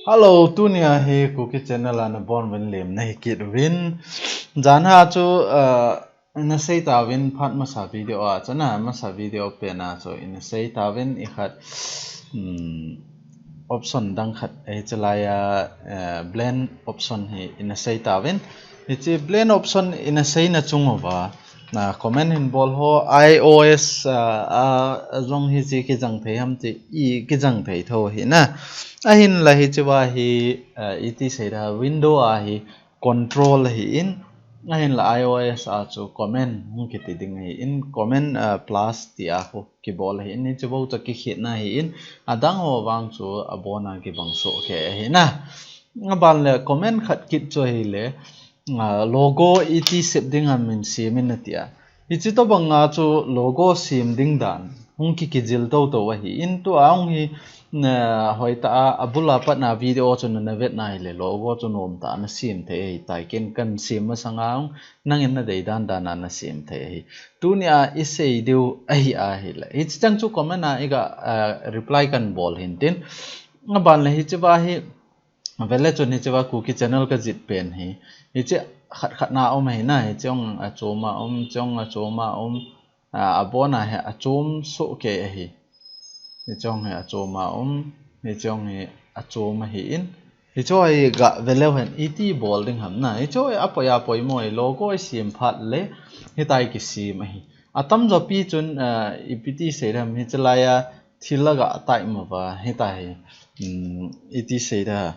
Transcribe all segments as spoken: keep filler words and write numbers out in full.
Hello, tunia hi Kuki channel a nabonuvin lemna hi kit uvin. Janhi chu, uh, nasei tauvin phat masa video a chun, masa video pen a chu inasei tauvin ikhat, um, option dang khat ahi chalai a, uh, blend option hi inasei tauvin. Hiche blend option inaseina chung uva, na comment hin bol ho, iOS, ah, ah, jong hiche kijang thei ham ti, i kijang thei tho hi na. Ahinla hiche va hi, ah, iti sei da, window a hi control ahin, ahinla iOS a chu comment hung kiti ding ahin, comment, ah, plus ti a khu kibol ahin, hiche bou chu kikhetna ahin, adang ho vang chu abon a kibang soh kei ahi na. Aban le comment khat kit chu ahile, ah, logo iti sep ding ham in sem in ati a. Hiche tobang a chu logo sem ding dan hung kikijil toto ahin, tua hung hi, ah, hoitah a, abul a pat na video chu nana vet na hile logo chu nomtah a nasem thei ahitai, ken kan sem masang a hung nangin nadei dan dan a nasem thei ahi. Tunia isei diu ahi ahile, hiche chang chu comment a iga, ah, reply kan bol hin tin. Aban le hiche va hi, vele chun hiche va Kuki channel kajih pen hi, hiche khat khat na um ahi na, hiche hung achom a um, hiche hung achom a um, ah, abon a hi achom soh kei ahi. Hiche hung hi achom a um, hiche hung hi achom ahin. Hiche hi ga veleu hen, iti bol ding ham na. Hiche hi apoi apoi mo, logo isem phat le hitia kisem ahi. Atamjo pi chun, ah, ipi ti sei dam, hiche lai a thil aga type mo va, hitia hi, um, iti sei da.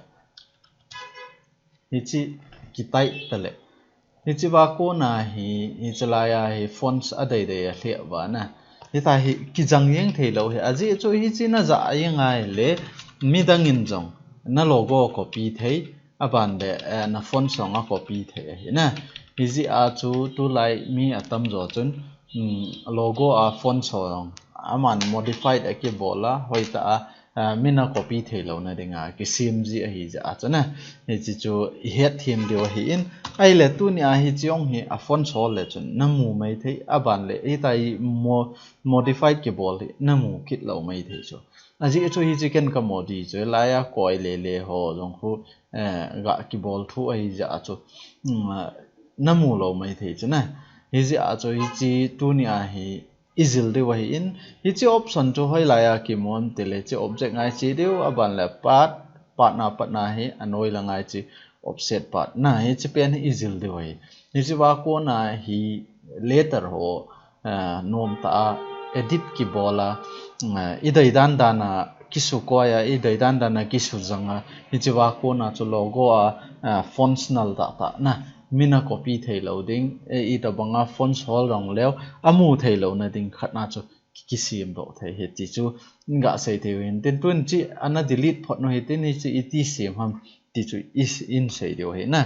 Hiche kitype ta le. Hiche va kona hi, hiche lai a hi fonts adei dei alheh va na. Hitia hi kijang jeng thei lou hi. Ajeh chu hiche naja jeng ahile, midang in jong na logo copy thei, aban le, eh, na fonts jong acopy thei ahi na. Hijeh a chu tulai mi atamjo chun, um, logo a fonts ho jong aman modified akibol a, hoitah a, ah, min acopy thei louna dinga kisem ji ahi jeh a chu na. Hiche chu ihet them diu ahin, ahile tunia hiche hung hi afonts ho le chun namu mai thei, aban le hitia hi mo-, modified kibol hi namu kit lou mai thei chu. Ajeh chu hiche ken ka modi chu, lai a koi le le ho jong khu, eh, ga kibol thu ahi jeh a chu, um, namu lou mai thei chu na. Hijeh a chu hiche tunia hi ijil diu ahin, hiche option chu hoilai a kimu ham tile, hiche object ngai che diu, aban le path, path na, path na hi anoi lang ngai che offset path na, hiche pen hi ijil diu ahi. Hiche va kona hi letter ho, ah, nomtah a edit kibol a, ah, idei dan dan a kisukoi a, idei dan dan a kisujang a, hiche va kona chu logo a, ah, fonts nal tah tah na, min acopy thei lou ding, eh, itobang a fonts hol jong leu, amu thei louna ding khat na chu ki-, kisem doh thei ahi ti chu ga sei thei u hin tin, tun hiche ana delete phot u hitin, hiche iti sem ham ti chu i s-, in sei diu ahi na.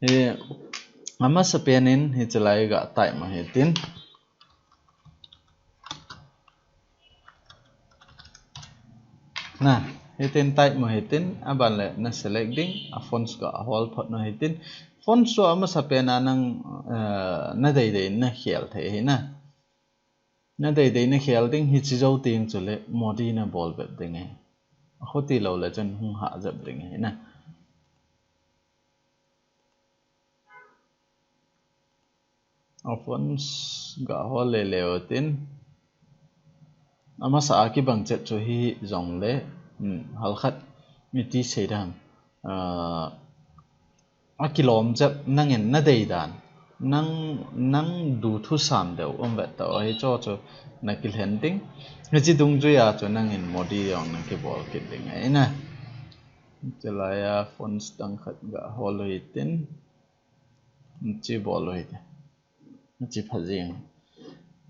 Eh, amasa pen in hiche lai ga type mo hitin. Na, hitin type mo hitin, aban le na select ding, a fonts ga hol phot u hitin. Fonts chu amasa pen a nang, eh, nadei dei nakhel thei ahi na. Nadei dei nakhel ding, hiche jou teng chule modi nabol bep ding ahi. Akhuti lou le chun hung hah jep ding ahi na. A fonts ga hol le le u tin. Amasa a kibang chet chu hi jong le, um, halkhat iti sei dam. Ah, akilom jep nangin nadei dan. Nang, nang du thu sam deu um vet tau ahi, chu chu nakilhen ding. Hiche dungjui a chu nangin modi jong nakibol kit ding ahi na. Hiche lai a fonts dang khat ga hol u hitin. Hiche bol u hitin. Hiche pha jeng.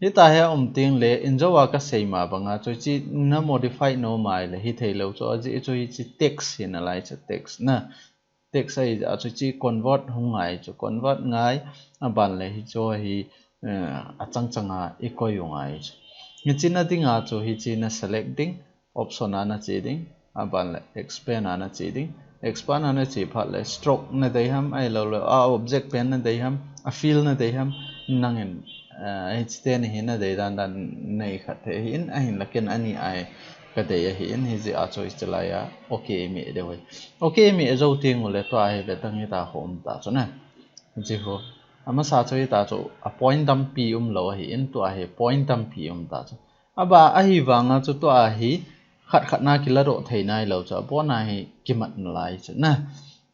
Hitia hi aum teng le, in jou a kasei ma banga chu hiche na modify nom ahile hithei lou chu, ajeh chu hiche text hi nalai chu, text na. Text ahi jeh a chu hiche convert hung ngai chu, convert ngai, aban le hiche hi, eh, achang chang a ikoi u ngai chu. Hichi na dinga chu hichi na select ding, option a na che ding, aban le expand a na che ding. Expand a na che phat le stroke na dei ham, ahilou le a object pen na dei ham, a fill na dei ham, nangin, eh, hichi teni hi na dei dan dan nei khat thei ahin, ahinla ken ani a hi ka dei ahin, hijeh a chu hichi laiya okay mi deu hi. Okay mi jou teng ule tua hi ve tang hita hom ta chu na. Hichi ho. Amasa chu hita chu a point tampi umlou ahin, tua hi point tampi um ta chu. Aba ahivanga chu tua hi khat khat na kiladoh thei nailou chu, abon a hi kimat nalai chu na.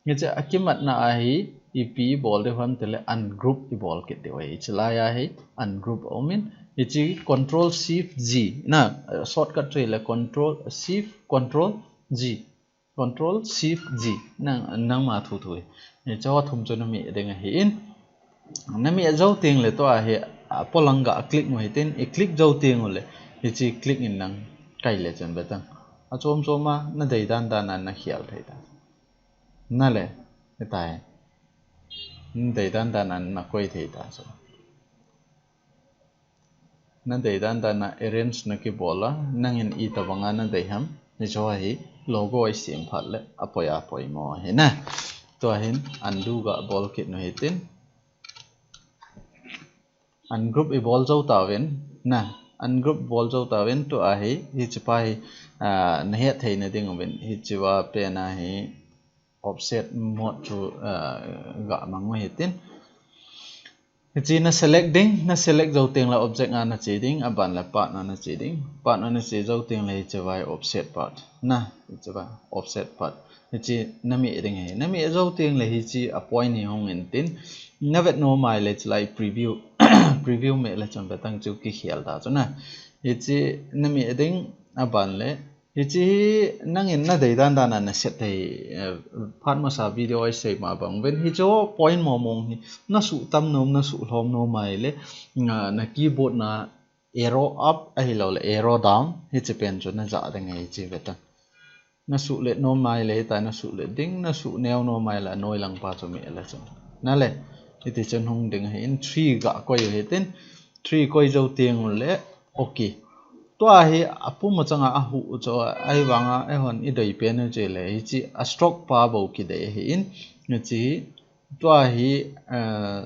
Hichi a kimatna a hi ipi bol deu ham tile ungroup i bol kit deu ahi. Hichi laiya hi ungroup a umin, hichi control shift G na, eh, shortcut chu hile control shift control G. Control shift G. Nang, nangma thu thu hi. Hichi ho thum chu na mi ding ahin. Na mi jou teng le tua hi, a, polang ga click u hitin, i click jou teng ule, hichi click in nang kai le chun ve tang. A chom chom a, na dei dan dan a na khel thei ta. Na le, hita hi. Na dei dan dan a na koi thei ta chu. Na dei dan dan a arrange na kibol a, nangin itobang a na dei ham, hichi ho hi logo i sem phat le, apoi apoi mo hi na. Tua hin undo ga bol kit u hitin. Ungroup i bol jou tauvin, na, ungroup bol jou tauvin, tua hi, hichi pa hi, ah, na het thei na ding uvin, hichi va pen a hi offset mode chu, ah, ga mang u hitin. Hichi na select ding, na select jou teng le object a na che ding, aban le path a na che ding. Path a na che jou teng le hichi va offset path. Na, hichi va offset path. Hichi na mi ding hi. Na mi jou teng le hichi a point hi hung in tin. Na vet nom a le hichi lai preview. Preview me le chun ve tang chu kikhel ta chu na. Hichi na mi ding aban le. Hichi hi nangin na dei dan dan a na set thei, eh, phat masa video a i sei ma bang uvin. Hichi ho point mo mong hi. Na suh tam nom, na suh lhom nom a le. Na, na keyboard na arrow up ahilou le arrow down. Hichi pen chu na ja ding ahi hichi ve tang. Na suhlet nom a le hita na suhlet ding, na suh neo nom a le anoi lang pa chu mi le chu. Na le, hiti chun hung ding ahin three ga koi u hitin, three koi jou teng ule, okay. Tua hi apum a chang a ahu u chu, ahivang a, eihon i dei pen u chu le, hichi a stroke pa bou kidei ahin, hichi tua hi, eh,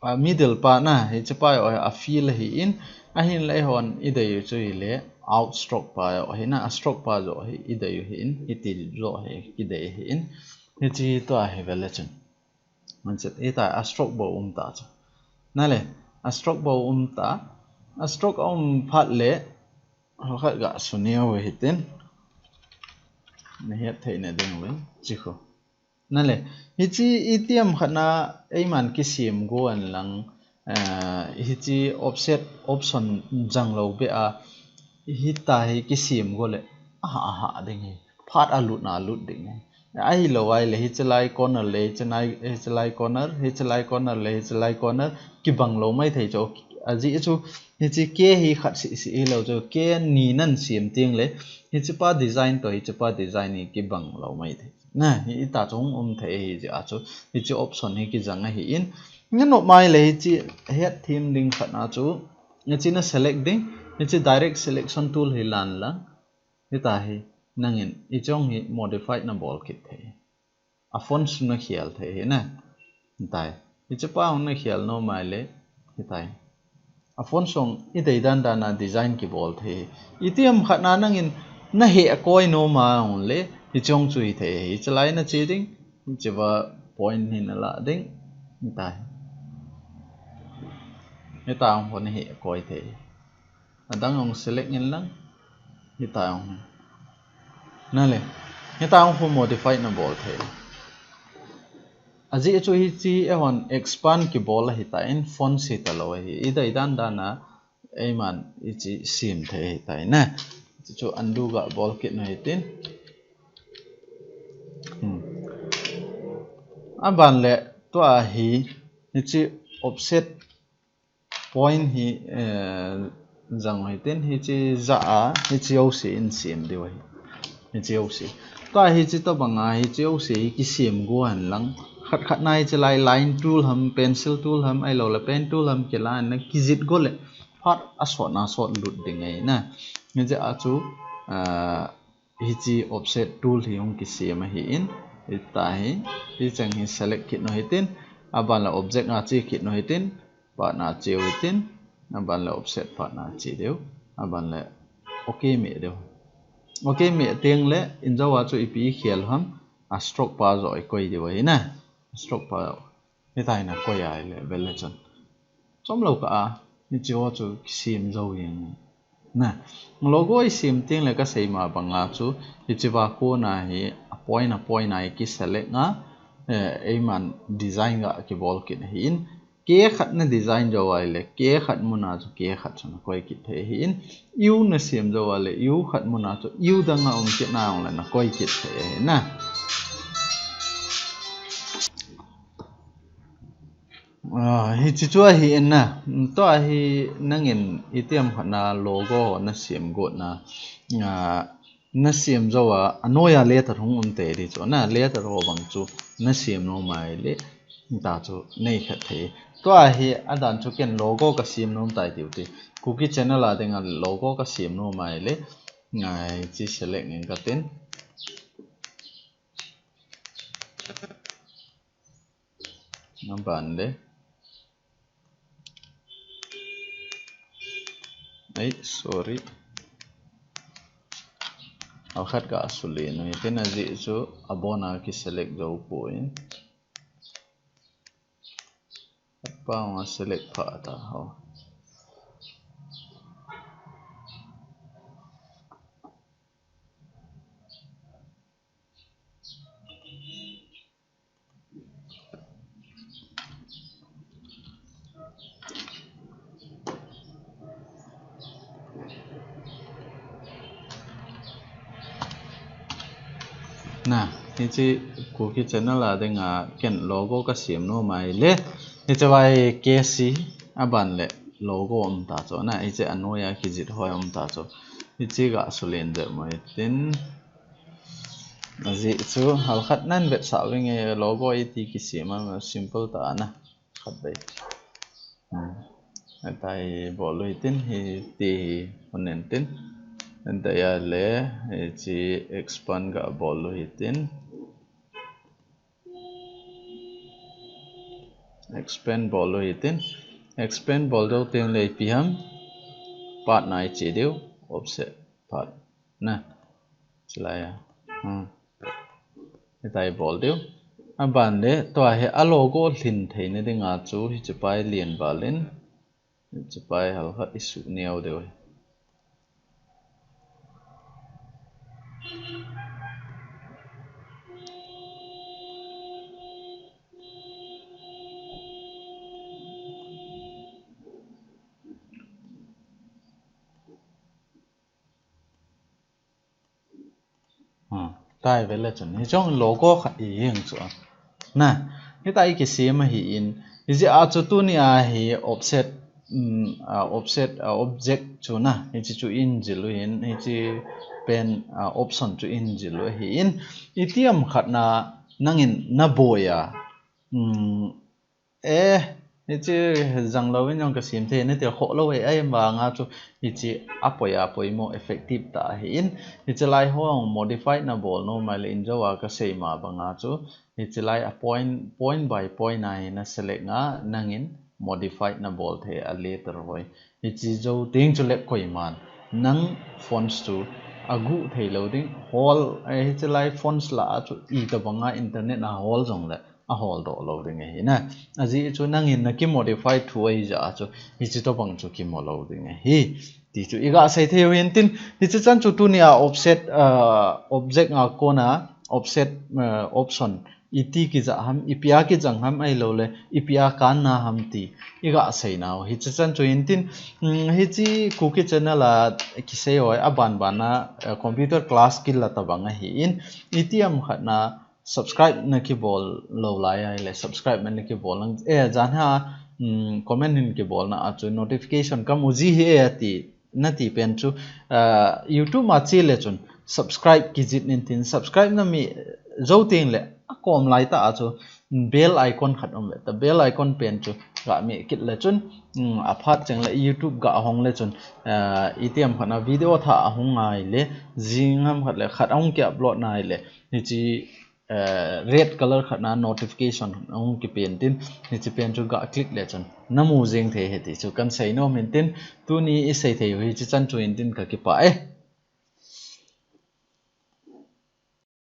a middle pa na, hichi pa joh hi a fill ahin, ahin le eihon i dei u chu hile, out stroke pa joh hi na, a stroke pa joh hi i dei u hin, hiti joh hi kidei ahin, hichi tua hi ve le chun. Manset, hita a stroke bou um ta chu. Na le, a stroke bou um ta, a stroke a um phat le, ho khat ga su neo u hitin, na het thei na ding uvin, chi khu. Na le, hichi itiham khat na eiman kisem go an lang, eh, hichi offset option jang lou be a, hita hi kisem go le, aha, aha ding hi, phat a lut na lut ding hi. Ahilou a le, hichi lai corner le, hichi lai, hichi lai corner, hichi lai corner le, hichi lai corner, kibang lou mai thei chu, ajeh chu, hichi ke hi khat seh seh hilou chu, ke ni nan sem teng le, hichi pa design toh, hichi pa design hi kibang lou mai thei. Na, hita chu hung um thei ahi jeh a chu, hichi option hi kijang ahin. Nganop mai le hichi het them ding khat na chu, hichi na select ding, hichi direct selection tool hi lan lang. Hita hi, nangin, hichi jong hi modify na bol kit thei. A font chu na khel thei hi na. Hita hi. Hichi pa hung na khel nom mai le, hita hi. A font jong i dei dan dan a design kibol thei. Itiham khat na nangin na heh koi nom a hung le, hichi jong chu hi thei. Hichi lai na che ding, hichi va point hi na la ding. Hita hi. Hita hung na heh koi thei. Adang hung select in lang. Hita hung. Na le. Hita hung khu modify na bol thei. Ajeh chu hichi eihon expand kibol ahi tan, font hi talou ahi. I dei dan dan a, eiman hichi sem thei ahi tan na. Hichi chu undo ga bol kit u hitin. Hmm. Aban le tua hi, hichi offset point hi, eh, jang u hitin, hichi ja a, hichi jouse in sem diu ahi. Hichi jouse. Tua hichi tobang a, hichi jouse hi kisem go hen lang. Khat khat na hichi lai line tool ham, pencil tool ham, ahilou le pen tool ham kila hen lang kijih go le. phat a sot na sot lut ding ahi na. Hijeh a chu, ah, hiche offset tool hi hung kisem ahi in, hita hi, hicheng hi select kit u hitin, aban le object a che kit u hitin, phat na che u hitin, aban le offset phat na che diu, aban le OK meh diu. OK meh teng le, injo a chu ipi i khel ham, a stroke pa joh i koi diu ahi na. Stroke pa joh. Hitia hi na koi ahile, vel le chun. Chomlou kah a, hiche ho chu kisem jou jeng. Na, logo i sem teng le kasei ma banga chu, hiche va kona hi a point a point a i kiselect a, eh, eiman design ga kibol kit ahi in, kei khat na design jou ahile, kei khat muna chu kei khat chu na koi kit thei ahi in, U na sem jou ahile, U khat muna chu U dang a um kit na jong le na koi kit thei ahi na. Ah, hiche chu ahi in na. Tua hi nangin itiham khat na logo na sem got na, ah, na sem jou a, anoi a letter hung um tei di chu na, letter ho bang chu na sem nom ahile, ta chu nei khat thei. Tua hi adan chu ken logo ka sem nom tai tiu ti. Kuki channel a dinga logo ka sem nom ahile, ngai chi select in katin. Aban le. Ai, sorry. Alkhat ka asulen u hitin, ajeh chu abon a kiselect jou poi. Khat pa nga select pha ta ho. Na, hiche Kuki channel a dinga ken logo ka sem nom ahile, hiche vai K C aban le logo um ta chu na, hiche anoi a kijih hoi um ta chu. Hiche ga sulen jep mo hitin. Ajeh chu, alkhat nan vetsah vinge logo iti kisem a simple ta na. Khat vei. Hmm. Atai bol u hitin, hiti hi hon en tin. Atai a le, hiche expand ga bol u hitin. Expand bol u hitin. Expand bol jou teng le ipi ham. Phat na i che diu. Offset phat. Na. Chulai a. Hmm. Hitia i bol diu. Aban le, tua hi a logo lhin theina dinga chu, hiche pa i len val in. Hiche pa i halkhat i suh neo diu. Hmm. Tua hi vele chun. Hiche logo khat i heng chu. Na, hitia i kisem ahi in. Hijeh a chu tuni a hi offset, um, a, offset, a, object chu na. Hiche chu in jil u hin. Hiche pen, a, option chu in jil u ahi in. Itiham khat na nangin na boi a. Um, Eh, hiche jang lou in jong ka sem thei, nati khoh lou e, ahivang a chu hiche a poi a poimo effective ta ahi in, hiche lai ho modify na bol nom ahile in jo a ka sei ma bang a chu, hiche lai a point, point by point a hi na select a, nangin modify na bol thei a letter hoi. Hiche jou teng chu le koiman nang fonts chu a guh thei lou ding, hol, eh, hiche lai fonts lah a chu itobang a internet a hol jong le a hol doh lou ding ahi na. Ajeh chu nangin na ki modify thu ahi jeh a chu, hiche tobang chu kimu lou ding ahi. Ti chu i ga sei thei u hin tin, hiche chan chu tuni a offset, ah, object a kona offset, ah, option iti kija ham, ipi a kijang ham ahilou le, ipi a kan na ham ti i ga sei nau. Hiche chan chu hin tin, um, hiche Kuki channel a kisei hoi a ban ban a, ah, computer class kila tobang ahi in, itiham khat na, subscribe na kibol lou lai ahile, subscribe na kibol nang, eh, jan ha, um, comment hin kibol na a chu notification ka mu ji hi e ati, nati pen chu, ah, YouTube a che le chun subscribe kijih in tin, subscribe na mi jou teng le, akom lai ta a chu bell icon khat um ve ta, bell icon pen chu ga meh kit le chun, um, aphat cheng le YouTube ga hong le chun, uh, itiham khat na video tha ahung ngai le, jing ham khat le khat ahung ki upload nai le, hichi, uh, red color khat na notification ahung kipen tin, hichi pen chu ga click le chun namu jeng thei ahi ti chu kan sei nom in tin, tuni i sei thei u hichi chan chu in tin ka kipah e.